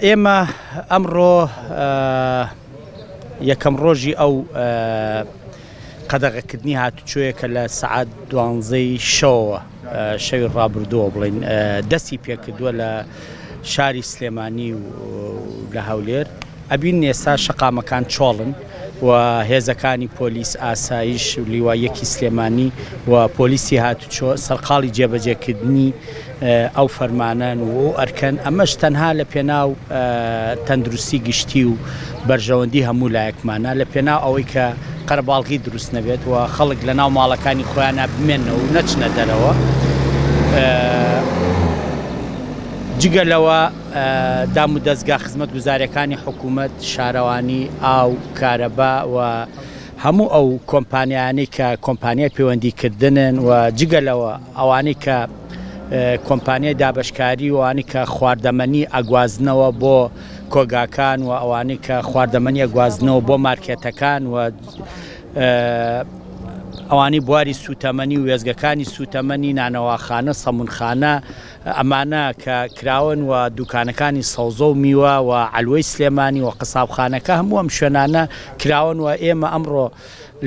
ئێمە ئەمڕۆ یەکەم ڕۆژی ئەو قەدەغەکردنی هاتوچۆیە کە لە سەعات دوانزەی شەوەوە شەوی ڕابردووە بڵین دەستی پێکردووە لە شاری سلێمانی و لە هەولێر ئەبین ئێستا شەقامەکان چۆڵن و هێزەکانی پۆلیس ئاسایش و لیوای یەکی سلێمانی و پۆلیسی هاتوچۆ سەرقاڵی جێبەجێکردنی ئەو فەرمانەن و ئەو ئەرکەن، ئەمەش تەنها لە پێناو تەندروستی گشتی و بەرژەوەندی هەموو لایەکمانە، لە پێناو ئەوەی کە قەرەباڵغی دروست نەبێت و خەڵک لە ناو ماڵەکانی خۆیانا بمێننەوە و نەچنە دەرەوە. جگە لەوە دامودەزگا خزمەتگوزارییەکانی حکوومەت، شارەوانی، ئاو، کارەبا و هەموو ئەو کۆمپانیایانەی کە کۆمپانیای پەیوەندیکردنن و جگە لەوە ئەوانەی کە کۆمپانیای دابەشکاری و ئەوانەی کە خواردەمەنی ئەگوازنەوە بۆ کۆگاکان و ئەوانەی کە خواردەمەنی ئەگوازنەوە بۆ مارکێتەکان و ئەوانەی بواری سوتەمەنی و وێزگەکانی سوتەمەنی نانەواخانە سەمونخانە ئەمانە کە کراون و دوکانەکانی سەوزە و میوە و عەلوەی سلێمانی و قەسابخانەکە هەموو ئەم شوێنانە کراون و ئێمە ئەمڕۆ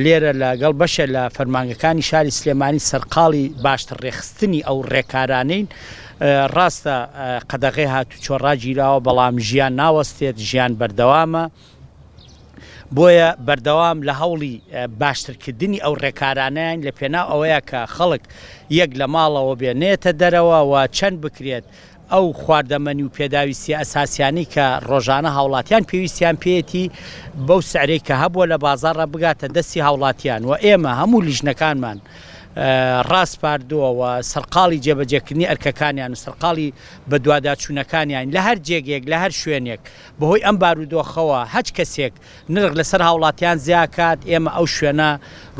لێرە لەگەڵ بەشێ لە فەرمانگەکانی شاری سلێمانی سەرقاڵی باشتر ڕێکخستنی ئەو ڕێکارانەین. ڕاستە قەدەغەی هاتوچۆ ڕاگیراوە، بەڵام ژیان ناوەستێت، ژیان بەردەوامە. بۆیە بەردەوام لە هەوڵی باشترکردنی ئەو ڕێکارانەین لە پێناو ئەوەیە کە خەڵک یەک لە ماڵەوە بێ نەیەتە دەرەوە و چەند بکرێت ئەو خواردەمەنی و پێداویستیە ئەساسیانەی کە ڕۆژانە هاوڵاتیان پێویستیان پێیەتی بەو سعرەی کە هەبووە لە بازاڕا بگاتە دەستی هاوڵاتیان و ئێمە هەموو لیژنەکانمان ڕاسپاردووە و سەرقاڵی جێبەجێکردنی ئەرکەکانیان و سەرقاڵی بەدواداچوونەکانیان لە هەر جێگەیەک لە هەر شوێنێک بەهۆی ئەم بارودۆخەوە هەچ کەسێک نرخ لەسەر هاوڵاتیان زیاکات ئێمە ئەو شوێنە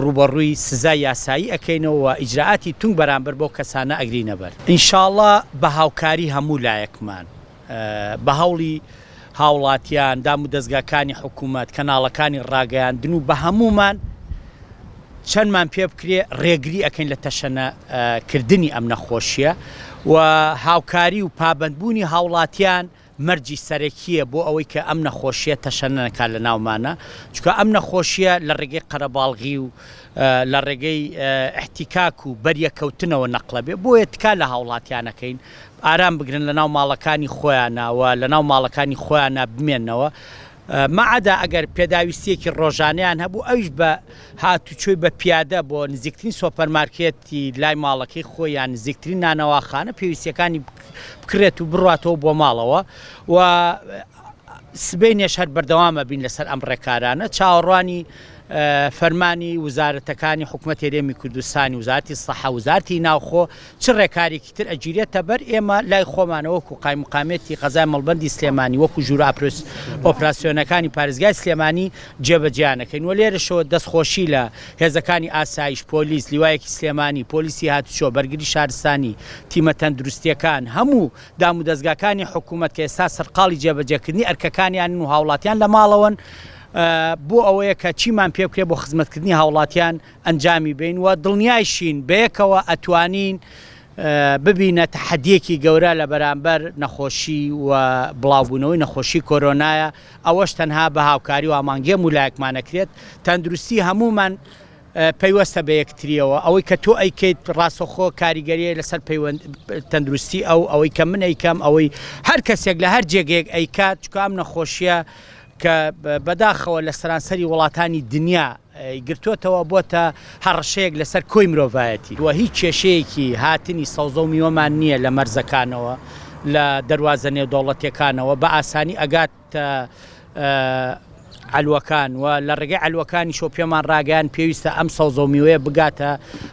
ڕووبەڕووی سزای یاسایی ئەکەینەوە و ئیجرائاتی توند بەرامبەر بەو کەسانە ئەگرینە بەر. ان شاءاللە بە هاوکاری هەموو لایەکمان، بە هەوڵی هاوڵاتیان، دامودەزگاکانی حکومەت، کەناڵەکانی ڕاگەیاندن و بە هەموومان چەندمان پێ بکرێ ڕێگری ئەکەین لە تەشەنە کردنی ئەم نەخۆشیە و هاوکاری و پابەندبوونی هاوڵاتیان مەرجی سەرەکییە بۆ ئەوەی کە ئەم نەخۆشییە تەشەنە نەکات لە ناومانا، چونکە ئەم نەخۆشییە لە ڕێگەی قەرەباڵغی و لە ڕێگەی ئیحتیکاک و بەریەککەوتنەوە نەقڵە بێ، بۆیە تکا لە هاوڵاتیان ئەکەین ئارام بگرن لە ناو ماڵەکانی خۆیانا و لە ناو ماڵەکانی خۆیانا بمێننەوە، ماعەدا ئەگەر پێداویستییەکی ڕۆژانەیان هەبوو ئەویش بە هاتوچۆی بە پیادە بۆ نزیکترین سۆپەرمارکێتی لای ماڵەکەی خۆی یان نزیکترین نانەواخانە پێویستییەکانی بکڕێت و بڕواتەوە بۆ ماڵەوە و سبەینێش هەر بەردەوام ئەبین لەسەر ئەم ڕێکارانە چاوەڕوانی فەرمانی وزارەتەکانی حکومەتی هەرێمی کوردستانی وزارەتی سەحە وزارەتی ناوخۆ چ ڕێکارێکی تر ئەگیرێتە بەر ئێمە لای خۆمانە وەکو قایمقامیەتی قەزای مەڵبەندی سلێمانی وەکو ژوورە ئۆپراسیۆنەکانی پارێزگای سلێمانی جێبەجێیان ئەکەین و لێرەشەوە دەستخۆشی لە هێزەکانی ئاسایش، پۆلیس، لیوایەکی سلێمانی، پۆلیسی هاتوچۆ، بەرگری شارستانی، تیمە تەندروستییەکان، هەموو دامودەزگاکانی حکومەت کە ئێستا سەرقاڵی جێبەجێکردنی ئەرکەکانیانن و هاوڵاتیان لە ماڵەوەن بۆ ئەوەیە کە چیمان پێبکرێت بۆ خزمەتکردنی هاوڵاتیان ئەنجامی بەین و دڵنیایشین بەیەکەوە ئەتوانین ببینە تەحەدیەکی گەورە لە بەرامبەر نەخۆشی و بڵاوبوونەوەی نەخۆشی کۆرۆنایە، ئەوەش تەنها بە هاوکاری و ئامانگی هەموو لایەکمان ئەکرێت، تەندروستی هەموومان پەیوەستە بە یەکتریەوە، ئەوەی کە تۆ ئەیکەیت ڕاستەوخۆ کاریگەریە لەسەر پەیوەند تەندروستی ئەو، ئەوەی کە من ئەیکەم، ئەوەی هەر کەسێک لە هەر جێگەیەک ئەیکات، چونکە ئەم نەخۆشیە کە بەداخەوە لە سەرانسەری وڵاتانی دنیا گرتۆتەوە بۆتە هەڕەشەیەک لەسەر کۆی مرۆڤایەتی و هیچ کێشەیەکی هاتنی سەوزە و میوەمان نییە لە مەرزەکانەوە لە دەروازە نێودەوڵەتیەکانەوە بە ئاسانی ئەگاتە عەلوەکان و لە ڕێگەی عەلوەکانیشەوە پێمان ڕاگەیان پێویستە ئەم سەوزە و میوەیە بگاتە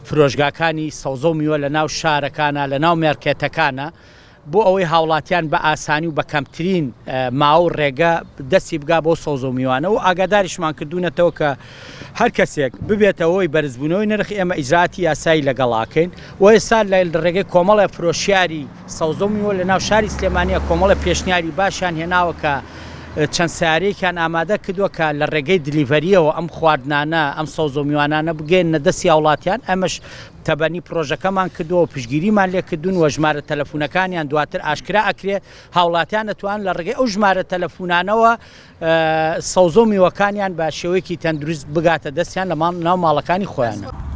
فرۆشگاکانی سەوزە و میوە لە ناو شارەکانە لە ناو مێرکێتەکانە بۆ ئەوەی هاوڵاتیان بە ئاسانی و بە کەمترین ماوە و ڕێگە دەستی بگا بەو سەوزە و میوانە و ئاگاداریشمان کردوونەتەوە کە هەر کەسێک ببێتە هۆی بەرزبوونەوەی نرخ ئێمە ئیجرائاتی یاسایی لەگەڵ ئەکەین و ئێستا لە ڕێگەی کۆمەڵێ فرۆشیاری سەوزە و میوە لە ناو شاری سلێمانیە کۆمەڵێ پێشنیاری باشیان هێناوە کە. چەند سەیارەیەکیان ئامادە کردووە کە لە ڕێگەی دلیڤەرییەوە ئەم خواردنانە، ئەم سەوزە و میوانانە بگەیەننە دەستی هاوڵاتیان، ئێمەش تەبەنی پڕۆژەکەمان کردووە و پشتگیریمان لێکردوون و ژمارە تەلەفونەکانیان دواتر ئاشکرا ئەکرێت، هاوڵاتیان ئەتوانن لە ڕێگەی ئەو ژمارە تەلەفونانەوە سەوزە و میوەکانیان بە شێوەیەکی تەندروست بگاتە دەستیان لە ناو ماڵەکانی خۆیان.